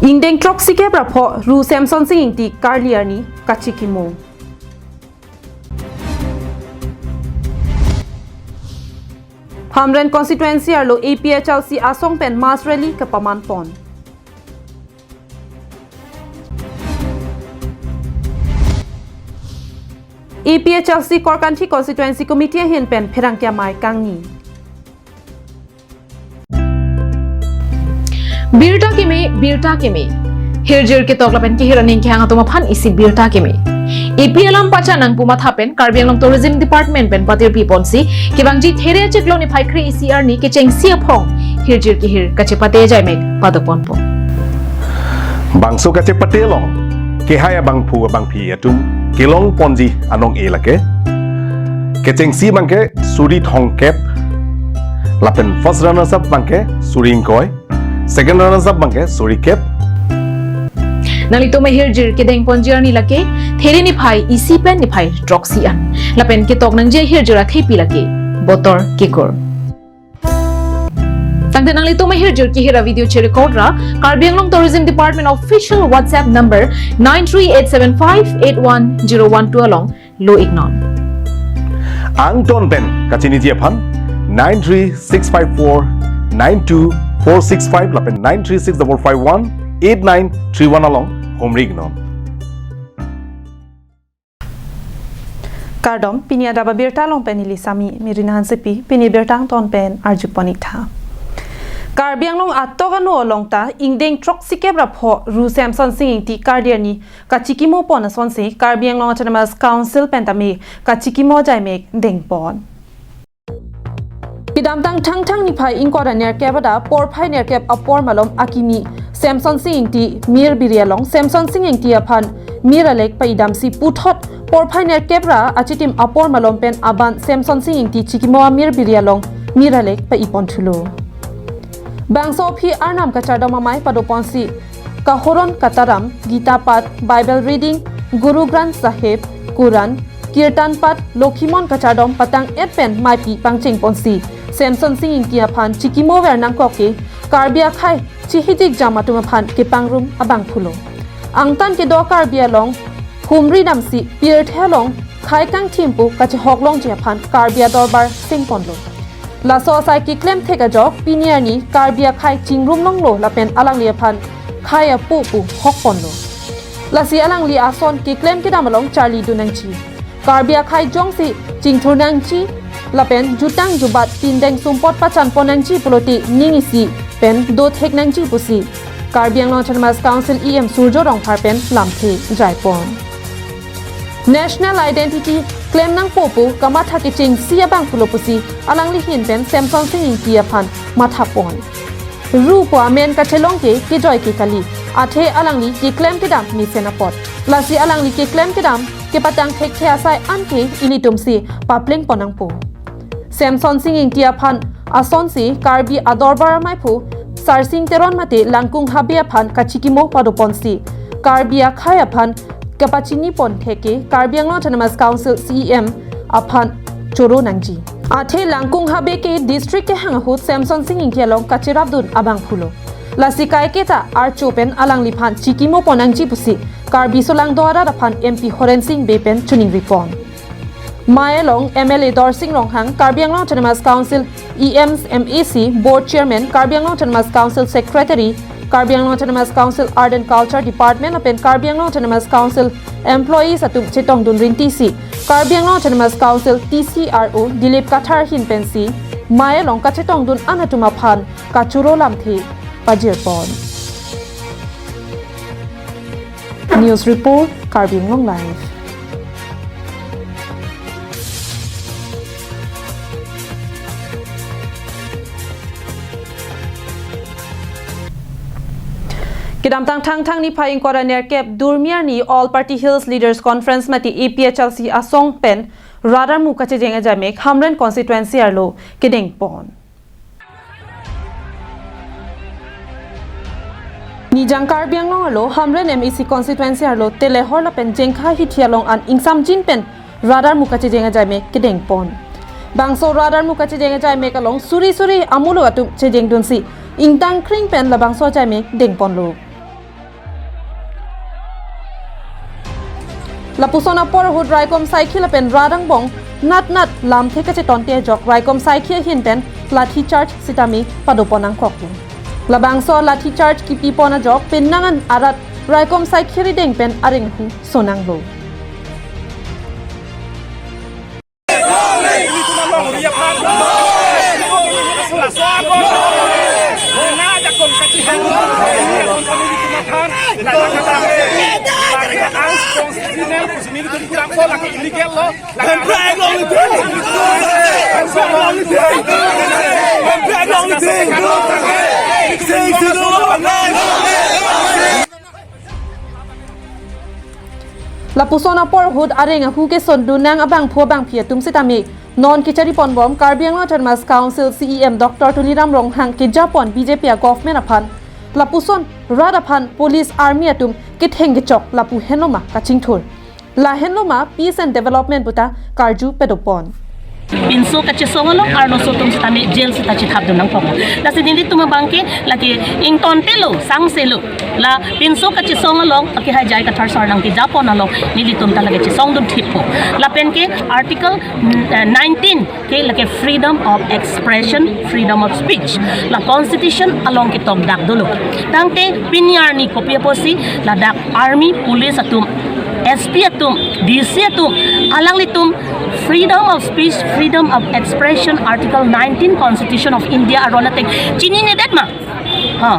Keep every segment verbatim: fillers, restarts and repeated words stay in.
Ingdeng throksi kep ra pho Ru Semsonsing Ingti karli arni kachikimo. Hamren constituency arlo A P H L C asong pen mass rally kapaman pon. A P H L C Korkanthi Constituency Committee ahin pen pherangke amei kangni. Birta keme, birta keme. Hirjir ketok lapen kehir aning kehang atum aphan isi birta keme. A P L M pacha nangpu matha pen Karbi Anglong Tourism Department pen patirpi ponsi kevangji There achiklo niphai kre-isi arni kechengsi aphong hirjir kehir kachepate ajai mek pado ponpo. Bangso kachepate along kehai abangphu abangphi atum kelong ponji anong-e lake. Kechengsi abangke suri thomkep, lapen first runners up abangke suri ingkoi, second runners up abangke suri kep. Nanglitum ahirjir kedeng ponji arni lake There niphai isi pen niphai throksi an. Lapen ketok nangji ahirjir athepi lake Botor Kekur. Tangte nanglitum ahirjir kehir avideo cherecord ra Karbi Anglong Tourism Department official WhatsApp number nine three eight seven five eight one zero one two along lo-iknon. Angton pen kachiniji aphan nine three six five four nine two four six five lapen nine three six double five one eight nine three one along humri-iknon. Kardom, pini adap abirta along pen neli Sami Merina Hansepi, pini birta angton pen arju pon-ik tha. Karbi Anglong atok ano along ta ingdeng throksi kep ra pho Ru Semsonsing Ingti karli arni kachikimo pon asonsi Karbi Anglong Autonomous Council pen tame kachikimo ajai mek deng pon. Kedamtang Thangthang niphai ingkoi ra nerkep adap porphai nerkep apor malom akimi Semsonsing Ingti mir biri along Semsonsing Ingti aphan mir alek pa-idamsi puthot porphai nerkep ra achitim apor malom pen aban Semsonsing Ingti chikimo amir biri along mir alek pa-ipon thulo. Bangso aphi arnam kachardom amei pado ponsi kahoron kataram, Gita Path, Bible reading, Guru Granth Sahib, Quran, Kirtan Path, Lokhimon kachardom patang-et pen meipi pangcheng ponsi Semsonsing Ingti aphan chikimo ver nangkok ke Karbi akhei chihijik jam atum aphan kepangrum abangphulo. Angtan kedo Karbi along humri damsi pirthe along khei kangthim pu kachehok longji aphan Karbi adorbar seng ponlo. Laso asai keklem thek ajok pini arni Karbi akhei chingrum longlo lapen alangli aphan khei apu pu hok ponlo. Lasi alangli ason keklem kedam along charlidun nangji. Karbi akhei jongsi chingthur nangji lapen jutang jubat pindeng sumpot pachan pon nangji pulote ning isi pen do thek nangji pusi Karbi Anglong Autonomous Council E M Surjya Rongphar pen lamthe jai pon. National identity klem nangpo pu kamatha kechengsi abangphulo pusi alangli ahin pen Semsonsing Ingti aphan matha pon. Ru pu amen kachelong ke kejoi ke kali, athe alangli keklem kedam mesen apot. Lasi alangli keklem kedam kepatang thekthe asai an ke ilitumsi papleng pon nangpo. Semsonsing Ingti aphan asonsi Karbi adorbar ameiphu Sarsing Teron mate Langkung Habe aphan kachikimo pado ponsi Karbi akhei aphan kapachini pon thek ke Karbi Anglong Autonomous Council C E M aphan choro nangji. Athe Langkung Habe ke district kehang ahut Semsonsing Ingti along kacherapdun abangphulo. Lasi kaiketa archo pen alangliphan chikimo pon nangji pusi Karbi Solangdo arat aphan M P Horensing Bey pen choningri pon. Mei along M L A Dorsing Ronghang, Karbi Anglong Autonomous Council E Ms, M A C, Board Chairman, Karbi Anglong Autonomous Council Secretary, Karbi Anglong Autonomous Council Art and Culture Department lapen Karbi Anglong Autonomous Council employees atum chetongdun rintisi Karbi Anglong Autonomous Council T C R O Dilip Kathar ahin pensi mei along kachetongdun an atum aphan kachoro lamthe pajir pon. News report, Karbi Anglong Live. Kedamtang Thangthang niphai ingkoi ra nerkep Durmi arni All Party Hills Leaders Conference mate A P H L C asong pen rat armu kachejeng ajai mek Hamren constituency arlo kedeng pon. Nijang Karbi Anglong arlo Hamren M A C constituency arlo telehor lapen jengkha hithi along an ingsamjin pen rat armu kachejeng ajai mek kedeng pon. Bangso rat armu kachejeng ajai mek along suri suri amuluk atum chejeng dunsi ingtang kring pen labangso ajai mek deng ponlo. Lapuson apor ahut raikom saikhi lapen rat angbong nat nat lamthe kachetonte ajok raikom saikhi ahin pen lathi charge sitame padopon nangkok. Labangso lathi charge kipipon ajok penang an arat raikom saikhi rideng pen areng ahu sonanglo. Lapuson apor ahut areng ahu kesondun nang abangphu abangphi atum sitame non kechari ponbom Karbi Anglong Autonomous Council C E M Doctor Tuliram Ronghang kejapon B J P a government aphan. Lapuson rat aphan police army atum ketheng kechok lapu henlo ma kachingthur. Lahenlo ma peace and development puta karju padopon. Pinso kachesong along arloso atum sitame jail sita chethapdun nangkok. Lasi nelitum abangke lake ingtontelo, sangselo. La pinso kachesong along, ake hai J I Kathar sir nangkejapon along nelitum ta lake chesongdun thippo. Lapen ke article, mm, eh, nineteen ke lake freedom of expression, freedom of speech. La constitution along ketokdak dolo. Tangte pini arni kopi apotsi ladak army, police atum, S P atum, D C atum, alanglitum freedom of speech, freedom of expression, Article nineteen Constitution of India aron ateng chininedet ma? Ha.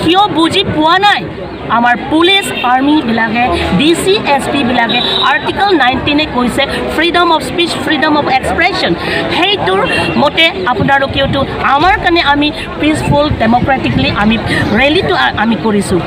কিয় বুজি পোৱা নাই? আমাৰ police, army বিলাকে, D C, S P বিলাকে আৰ্টিকল নাইনটিনে কৈছে freedom of speech, freedom of expression. সেইটোৰ মতে আপোনালোকেওতো আমাৰ কাৰণে আমি পিচফুল, ডেমক্ৰেটিকলি আমি ৰেলীটো আ-, আমি কৰিছোঁ।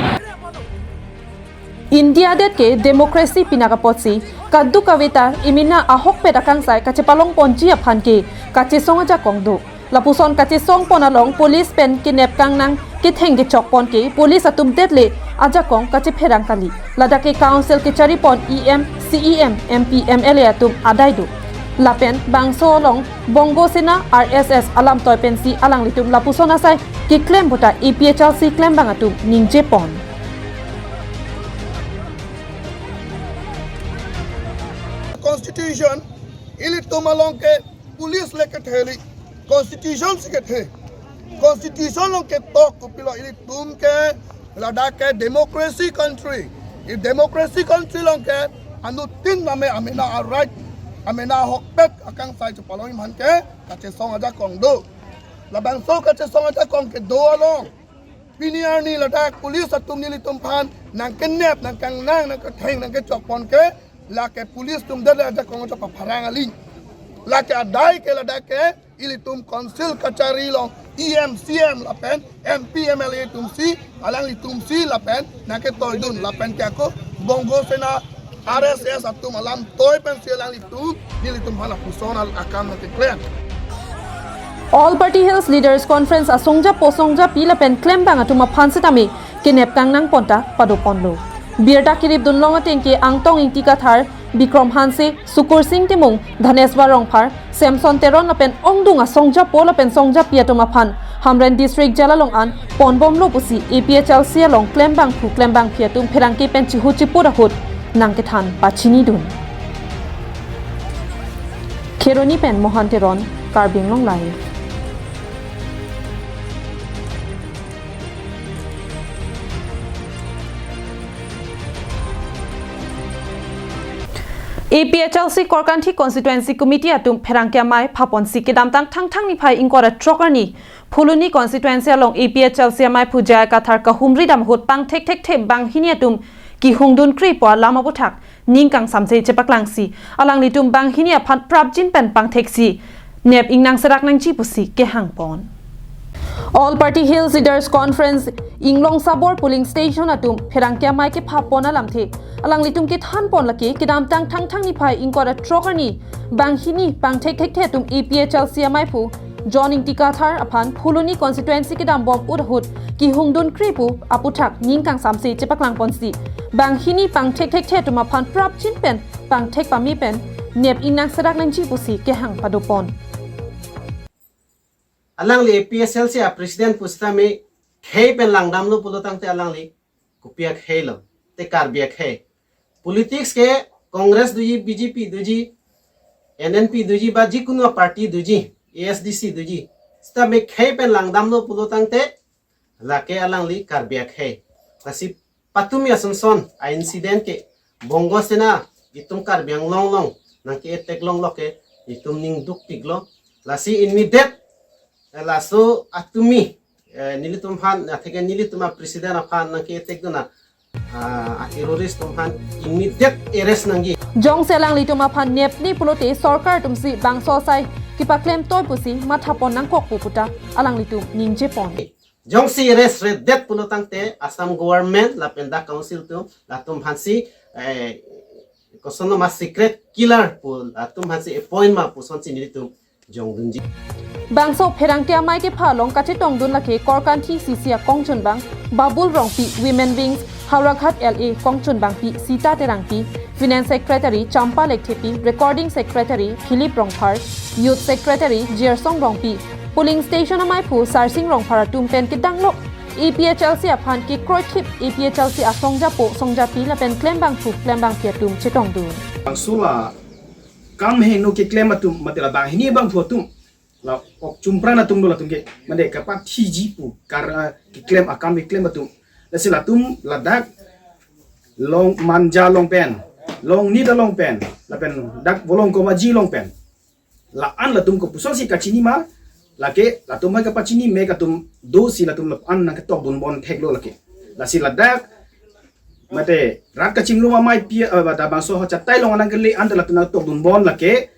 India det ke democracy pinaka apotsi kadokave ta emena ahokpet akangsai kachepalongponji aphan ke kachesong ajakong do. Lapuson kachesongpon along police pen kenep kangnang ketheng kechokpon ke police atum det le ajakong kachepherang kali. Ladak ke council kecharipon E M, C E M, M P, M L A atum adai do. Lapen bangso along Bongo Sena, R S S alam toi pensi alanglitum lapuson asai keklem puta A P H L C klembang atum ningjepon. Constitution, ilitum along ke police le kethe kali, constitution si kethe. Constitution along ketok kopilo, ilitum ke ladak ke democracy country. I democracy country along ke anuttin name amena a-right, amena ahokpet akangsai chepalongji aphan ke kachesong ajakong do. Labangso kachesong ajakong kedo along pini arni ladak police atum nelitum aphan nangkenep, nangkangnang, nangketheng, nangkechokpon ke, lake police atum det le ajakong chepapharang aling. Lake adai ke ladak ke ilitum council kachari along E M, C E M lapen M P, M L A atumsi, alanglitumsi lapen nangketoidun lapen ke ako Bongo Sena, R S S atum alam toi pensi alanglitum nelitum aphan lapuson akam nangkeklem. All Party Hills Leaders Conference asongjapo songjapi lapen klembang atum aphan sitame kenep kangnangpon ta padoponlo. Birta kiripdunlong ateng ke Angtong Ingti Kathar, Bikrom Hanse, Sukursing Timung, Dhaneswar Rongphar, Samson Teron lapen ongdung asongjapo lapen songjapi atum aphan Hamren District Jail along an ponbomlo pusi A P H L C along klembangphu klembangpi atum pherangke pen chihu chiput ahut nangkethan pachinidun. Kheroni pen Mohan Teron, Karbi Anglong Live. A P H L C Korkanthi Constituency Committee atum pherangke amei phaponsi kedamtang Thangthang niphai ingkoi ra throk arni Phuloni Constituency along A P H L C ameiphu J I Kathar kahumri dam ahut pangthek thekthe banghini atum kehungdun krepo alam aputhak ning kangsamse chepaklangsi alanglitum banghini aphan prapjin pen pangtheksi nep ingnang serak nangji pusi kehangpon. All Party Hills Leaders Conference Inglong Sabor Polling Station atum pherangke amei kephapon alamthe alanglitum kethanpon lake kedamtang Thangthang niphai ingkoi ra throk arni banghini pangthek thekthe atum A P H L C ameiphu John Ingti Kathar aphan Phuloni Constituency kedambom ahut kehungdun krepo aputhak ning kangsamse chepaklangponsi banghini pangthek thekthe atum aphan prapjin pen pangthek pame pen nep ingnang serak nangji pusi kehang padopon. Alangli A P H L C a president pusitame khei pen langdamlo pulo tangte alangli kopi akhei lo, te Karbi akhei. Politics ke Congress doji, B J P doji, N N P doji ba jikunu party doji, A S D C doji, seta mekhei pen langdamlo pulo tangte lake alangli Karbi akhei. Lasi patumi asonson a-incident ke Bongo Sena itum Karbi Anglong along nangke-attack longlo ke itum ning duktiklo. Lasi immediate, eh, laso atumi, eh, nelitum aphan, atheke nelitum a-president aphan nangke-attack dun a, ah, a-terrorist atum aphan immediate arrest nangji. Jongsi alanglitum aphan nepni pulote sorkar atumsi bangso asai kepaklem toi pusi mathapon nangkokpo puta alanglitum ningjepon. Jongsi arrest-redet pulo tangte Assam government lapen dak council atum latum aphansi, eh, kosonma secret killer pu latum aphansi appoint ma pusonsi nelitum jongdunji. Bangso pherangke amei kepha along kachetongdun lake Korkanthi C C akongchunbang Babul Rongpi, Women Wings Howraghat L A kongchunbangpi Sita Terangpi, Finance Secretary Champa Lekthepi, Recording Secretary Philip Rongphar, Youth Secretary Jersong Rongpi, Polling Station ameiphu Sarsing Rongphar atum pen kedanglo A P H L C aphan kekroikip A P H L C asongjapo songjapi lapen klembangphu klembangpi atum chetongdun. Bangso la kam heno keklem atum, mate la banghini bangphu atum, la ok chumpran atum do latum ke, mane kapathiji pu kar, ah, keklem akam keklem atum. Lasi latum ladak Long Manja along pen, Longnit along pen, lapen dak Volongkom Aji along pen, la-an latum kopusonsi kachini ma, lake latum hai kapachini mek atum dosi latum la-an nangketokdunbon theklo lake. Lasi ladak mate rat kachingrum ameipi, eh, da bangso ho chatai along nangkele anta latum nangtokdunbon lake.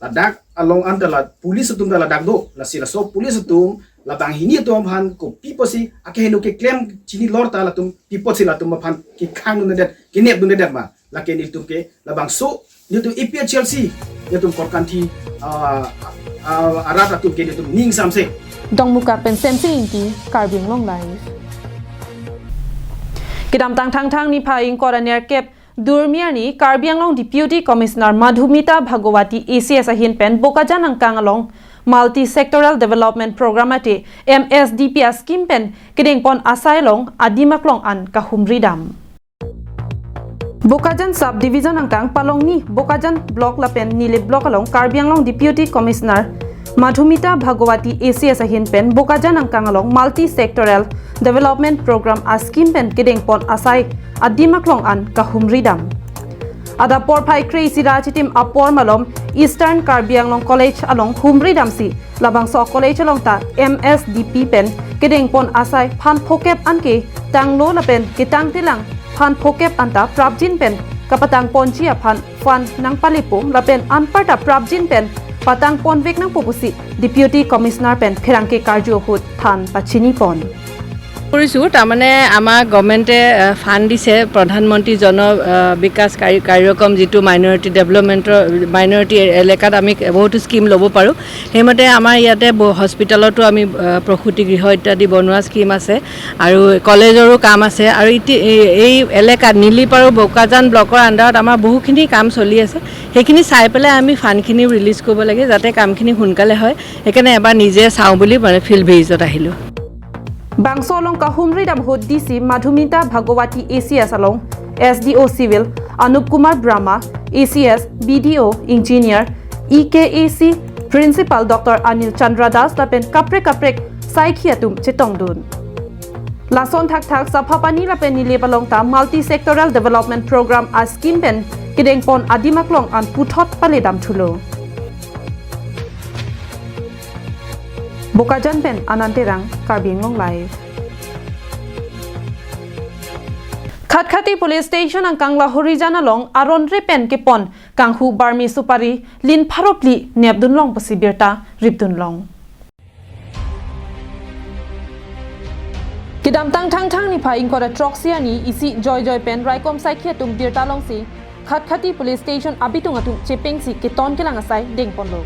Ladak along anta la police atum ta ladak do. Lasi laso police atum la banghini atum aphan kopi pusi akeheno keklem chinilor ta latum pi pusi latum aphan kekhangdundedet, kenepdundedet ma. Lake nelitum ke labangso, nelitum A P H L C, nelitum Korkanthi, ah, ah, arat atum ke nelitum ning samse. Dongmukak pen Semsing Ingti, Karbi Anglong Live. Kedamtang Thangthang niphai ingkoi ra nerkep Durmi arni Karbi Anglong Deputy Commissioner Madhumita Bhagawati A C S ahin pen Bokajan angkang along Multi Sectoral Development Program mate M S D P a-scheme pen kedengpon asai along adim aklong an kahumridam. Bokajan Sub Division angkang Palongni, Bokajan Block lapen Nilip Block along Karbi Anglong Deputy Commissioner Madhumita Bhagawati A C S ahin pen Bokajan angkang along Multi Sectoral Development Program a-scheme pen kedengpon asai adim aklong an kahumridam. Adap porphai kre-isi ra chitim apor malom Eastern Karbi Anglong College along humridamsi labangso college along ta M S D P pen kedengpon asai phan phokep an ketanglo lapen ketangtelang phan phokep anta prapjin pen kapatangponji aphan fund nangpalepo lapen anparta prapjin pen patangponvek nangpo pusi Deputy Commissioner pen pherangke karju ahut than pachinipon. কৰিছোঁ। তাৰমানে আমাক গভৰ্ণমেণ্টে, আহ, ফাণ্ড দিছে, প্ৰধানমন্ত্ৰী জন, আহ, বিকাশ কাৰ্য-, কাৰ্যক্ৰম, যিটো মাইনৰিটি ডেভেলপমেণ্টৰ, মাইনৰিটি এলেকাত আমি বহুতো স্কিম ল'ব পাৰোঁ। সেইমতে আমাৰ ইয়াতে ব-, হস্পিটেলতো আমি, আহ, প্ৰসূতি গৃহ ইত্যাদি বনোৱা স্কিম আছে আৰু কলেজৰো কাম আছে আৰু ইতি-, এই, এই এলেকাত নিলিপ আৰু বোকাজান ব্লকৰ আণ্ডাৰত আমাৰ বহুখিনি কাম চলি আছে। সেইখিনি চাই পেলাই আমি ফাণ্ডখিনি ৰিলিজ কৰিব লাগে, যাতে কামখিনি সোনকালে হয়। সেইকাৰণে এবাৰ নিজে চাওঁ বুলি মানে ফিল্ড ভিজিটত আহিলোঁ। Bangso along kahumridam ahut D C Madhumita Bhagawati, A C S along S D O Civil Anup Kumar Brahma, A C S, B D O, Engineer, E K A C, Principal Doctor Anil Chandra Das lapen kaprek kaprek saikhi atum chetongdun. Lason thakthak Saphapani lapen Nilip along ta Multi Sectoral Development Program a-scheme pen kedengpon adim aklong an puthot paledam thulo. Bokajan pen Anand Terang, Karbi Anglong Live. Khatkhati Police Station angkang Lahorijan along aron re pen kepon kanghu Burmese supari lin pharo phli nepdun long pusi birta ripdun long. Kedamtang Thangthang niphai ingkoi ra throksi arni isi joijoi pen raikom saikhi atum birta longsi Khatkhati Police Station abitung atum chepengsi keton kelang asai dengponlo.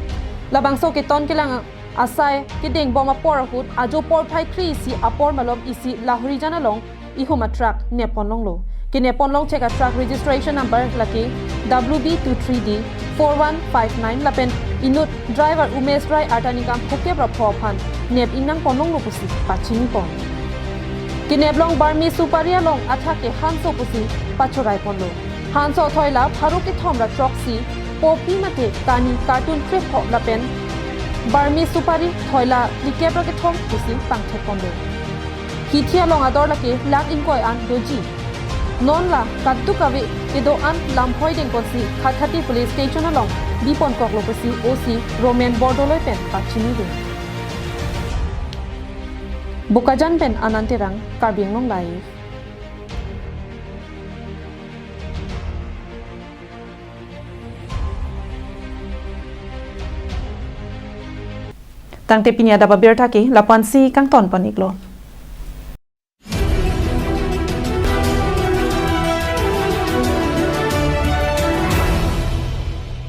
Labangso keton kelang asai kedengbom apor ahut ajo porphai kre-isi apor malom isi Lahorijan along ihum a-truck neppon longlo. Keneppon longchek a-truck registration number lake W B two three D four one five nine lapen inut driver Umesh Rai arta ningkan phokep ra pho aphan nep ingnangpon longlo pusi pachinipon. Kenep long Burmese supari along athak ke hanso pusi pachorai ponlo. Hanso thoila pharo kethom ra throksi, poppy mate kani carton krepho lapen Burmese supari thoila phlikep ra kethom pusi pangthek pondo. Hithi along ador lake lakh ingkoi an doji. Non la kadokave kedo an lamphoi dengponsi Khatkhati Police Station along bipon koklo pusi O C Roman Bordoloi pen pachini dun. Bokajan pen Anand Terang, Karbi Anglong Live. Tangte pini adap abirta ke lapu-ansi kangton pon-iklo.